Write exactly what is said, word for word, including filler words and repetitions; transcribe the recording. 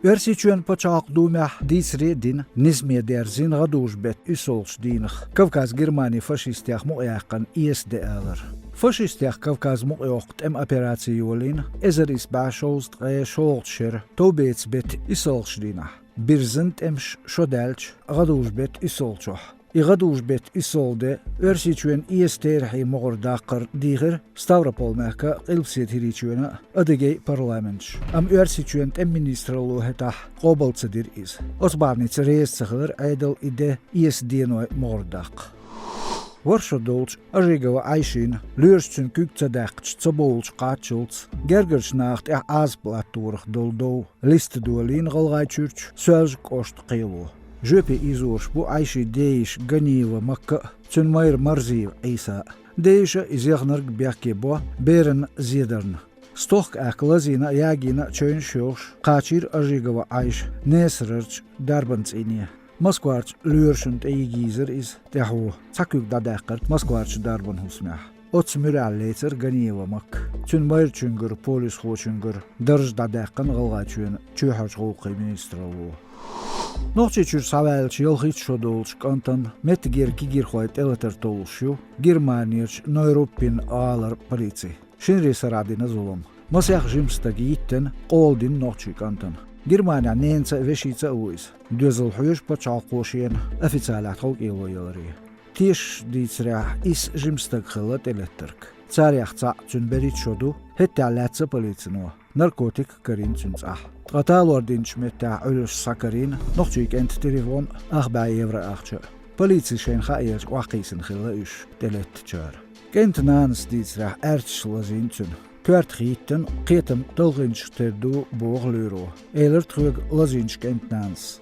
Оьрсийчоьнан пачхьалкхан думехь дийцаре а дина, низаме дерзийна гӀадужу-беттан уьссалгӀачу дийнах Кавказ-Германи фашистех мукъаяьккхина Эса де алар. Фашистех Кавказ мукъайоккху тӀеман операци йолийна эзар исс бӀе шовзткъе шолгӀачу шеран товбеца-беттан уьссалгӀачу дийнахь. Бирзина тӀемаш шо даьлча, гӀадужу-беттан уьссалгӀачохь. И гӀадужу-беттан уьссалгӀа де Оьрсийчоьнан Эса терахьийн могӀара даккхар дийхира Ставрополь-мехкан а, Къилбаседа ХӀирийчоьнан а, Адыгейн а парламенташа. Амма Оьрсийчоьнан тӀеман министралло хӀетахь къобал ца дира иза. Оцу бахьаница реза ца хилира Ӏедал и де Эса денойн могӀара даккха. ВорхӀ шо долчу Ожегова Ӏайшина, лоьраша цуьнан куьг ца даьккхича ца бовлуш кхаччалц, гергарчу нахах тӀехь Ӏазап латторах долу дов листа долийна ГӀалгӀайчуьрчу Соьлжа-кӀоштан кхело. Жоьпе ийзораш бу Ӏайшин дейиша Ганиева Макка а, цуьнан майра Марзиева Ӏийса а. Дейиша а, иза яхнарг а бехке бо берана зедарна. Стохка аьхка лазийна а, ягийна а чевнаш а йолуш, кхачийра Ожегова Ӏайша Несарарчу дарбан цӀийне. Москварчу лоьрашна тӀе йига йийзира иза тӀаьхьо, цхьа куьг дӀадаьккхира Москварчу дарбан хӀусамехь. Оццу муьрехь лецира Ганиева Макка. Цуьнан майрачуьнгара, полисхочуьнгара дарж дӀадаьккхина ГӀалгӀайчоьнан чоьхьарчу гӀуллакхийн министралло. Нохчийчуьра схьаваьллачу ялхитта шо долчу кӀантана меттигера кегийрхой тӀелатар толлуш ю Германерчу Нойруппен гӀалара полици. Шинарин сарахь дина зулам. Масех жима стаг йиттина, къола дина нохчийн кӀантана. Германехь ненаца а, вешица а ву иза. Доьзал хьоьжу пачхьалкхо шена официалехь тховкӀело яларе. Тешачу дийцарехь, исс жима стаг хилла тӀелеттарг. Царех цхьаъ, цуьнан берхӀитта шо ду, хӀетахь лаьцна полицино, наркотик карийна цуьнан цӀахь. Ткъа талор динчу меттехь Ӏуьллуш схьакарийна нохчийн кӀентан телефон а, ах бӀе евро ахча а. Полици шайна хаъерчу охьакхийсина хилла уьш тӀелеттачара. КӀентан нанас дийцарехь, аьрташ лазийна цуьнан. Коьртах йиттина, кхетам талхийнчух тера ду, боху лоьро. Элира тхоьга лазийначу кӀентан нанас.